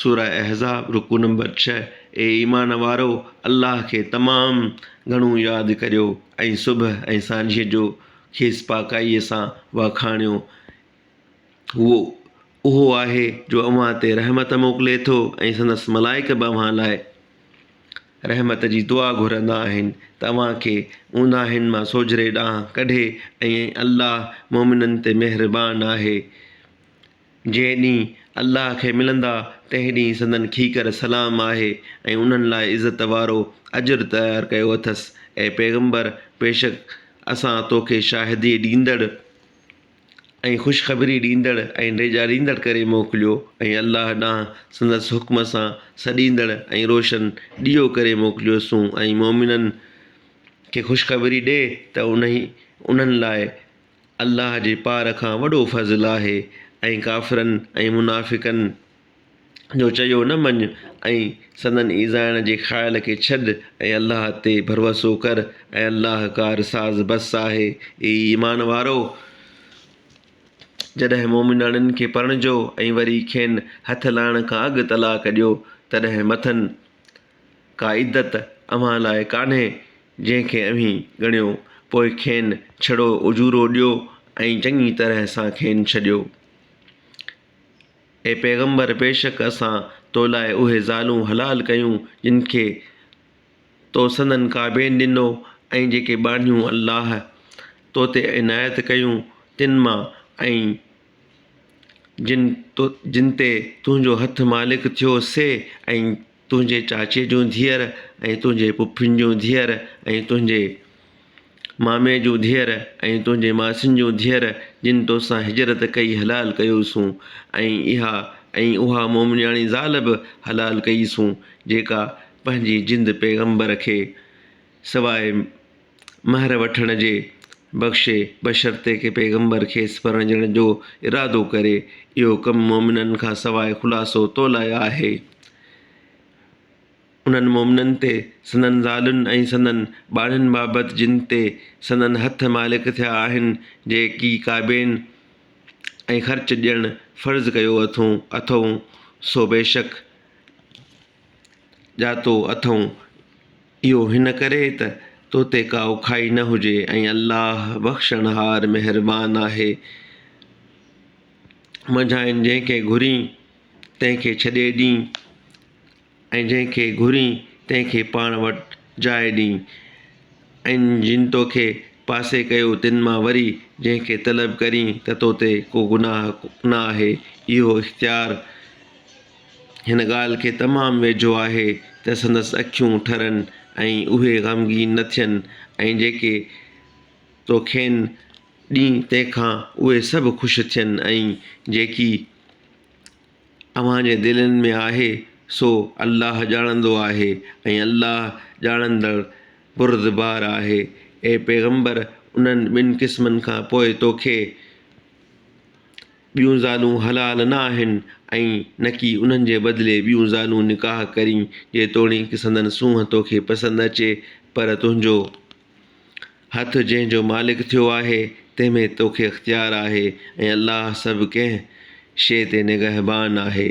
سوره احزاب رڪوع نمبر ڇهه، اي ايمان وارؤ! الله کي تمام گهڻو ياد ڪريو ۽ صبح ۽ سانجهيء جو کيس پاڪائيء سان واکاڻيو. هو اهو آهي جو اوهان تي رحمت موڪلي ٿو ۽ سندس ملائڪ به اوهان لاء رحمت جي دعا گهرندا آهن ته اوهان کي اونداهين مان سوجهري ڏانهن ڪڍي ۽ الله مؤمنن تي مهربان آهي. جنهن ڏينهن الله کي ملندا، تنهن ڏينهن سندن کيڪر سلام آهي ۽ انهن لاء عزت وارو اجر تيار ڪيو اٿس. اي پيغمبر! بيشڪ اسان توکي شاهدي ڏيندڙ ۽ خوشخبري ڏيندڙ ۽ ڊيڄاريندڙ ڪري موڪليو ۽ الله ڏانهن سندس حڪم سان سڏيندڙ ۽ روشن ڏيئو ڪري موڪليوسون ۽ مؤمنن کي خوشخبري ڏي ته انهن لاء الله جي پار کان وڏو فضل آهي ۽ ڪافرن ۽ منافقن جو چيو نه مڃ ۽ سندن ايذائڻ جي خيال کي ڇڏ ۽ الله تي ڀروسو ڪر ۽ الله ڪارساز بس آهي. اي ايمان وارؤ! جڏهن مؤمناڻين کي پرڻجو ۽ وري کين هٿ لائڻ کان اڳ طلاق ڏيو تڏهن مٿن ڪا عدت اوهان لاء ڪانهي، جنهن کي اوهين ڳڻيو، پوء کين ڇڙو اجورو ڏيو ۽ چڱي طرح سان کين ڇڏيو. اي پيغمبر! بيشڪ اسان تو لاء اهي زالون حلال ڪيون، جن کي تو سندن ڪعبين ڏنو ۽ جيڪي ٻانهيون الله تو تي عنايت ڪيون، تن مان، ۽. جن تي تنهنجو هٿ مالڪ ٿيو سي ۽ تنهنجي چاچي جون ڌيئر ۽ تنهنجي پڦين جون ڌيئر ۽ تنهنجي مامي جون ڌيئر ۽ تنهنجي ماسين جون ڌيئر جن توسان هجرت ڪئي حلال ڪيوسون ۽ اها ۽ اها مومنياڻي زال به حلال ڪئيسون جيڪا پنهنجي جند پيغمبر کي سواء مهر وٺڻ جي بخشي، بشرطيڪ پيغمبر کيس پرڻجڻ جو ارادو ڪري. اهو ڪم مؤمنن کان سواء خلاصو تو لاء آهي. انهن مؤمنن تي، سندن زالن ۽ سندن ٻانهن بابت جن تي سندن هٿ مالڪ ٿيا آهن، جيڪي ڪعبين ۽ خرچ ڏيڻ فرض ڪيو اٿئون، سو بيشڪ ڄاتو اٿئون. اهو هن ڪري ته تو تي ڪا اوکائي نه هجي ۽ الله بخشڻهار مهربان آهي. منجهائن جنهن کي گهرين تنهن کي ڇڏي ڏين ۽ جنهن کي گهرين تنهن کي پاڻ وٽ جاء ڏين ۽ جن توکي پاسي ڪيو تن مان وري جنهن کي طلب ڪرين ته تو تي ڪو گناهه نه آهي. اهو اختيار هن ڳالهه کي تمام ويجهو آهي ته سندس اکيون ٺرن ۽ اهي غمگين نه ٿين ۽ جيڪي تو کين ڏين تنهن کان اهي سڀ خوش ٿين ۽ جيڪي اوهان جي دلين ۾ آهي سو الله ڄاڻندو آهي ۽ الله ڄاڻندڙ بردبار آهي. اي پيغمبر! انهن ٻن قسمن کان پوء توکي ٻيون زالون حلال نه آهن ۽ نڪي انهن جي بدلي ٻيون زالون نڪاح ڪرين، جيتوڻيڪ سندن سونهن توکي پسند اچي، پر تنهنجو هٿ جنهن جو مالڪ ٿيو آهي، تنهن ۾ توکي اختيار آهي ۽ الله سڀ ڪنهن شيء تي نگهبان آهي.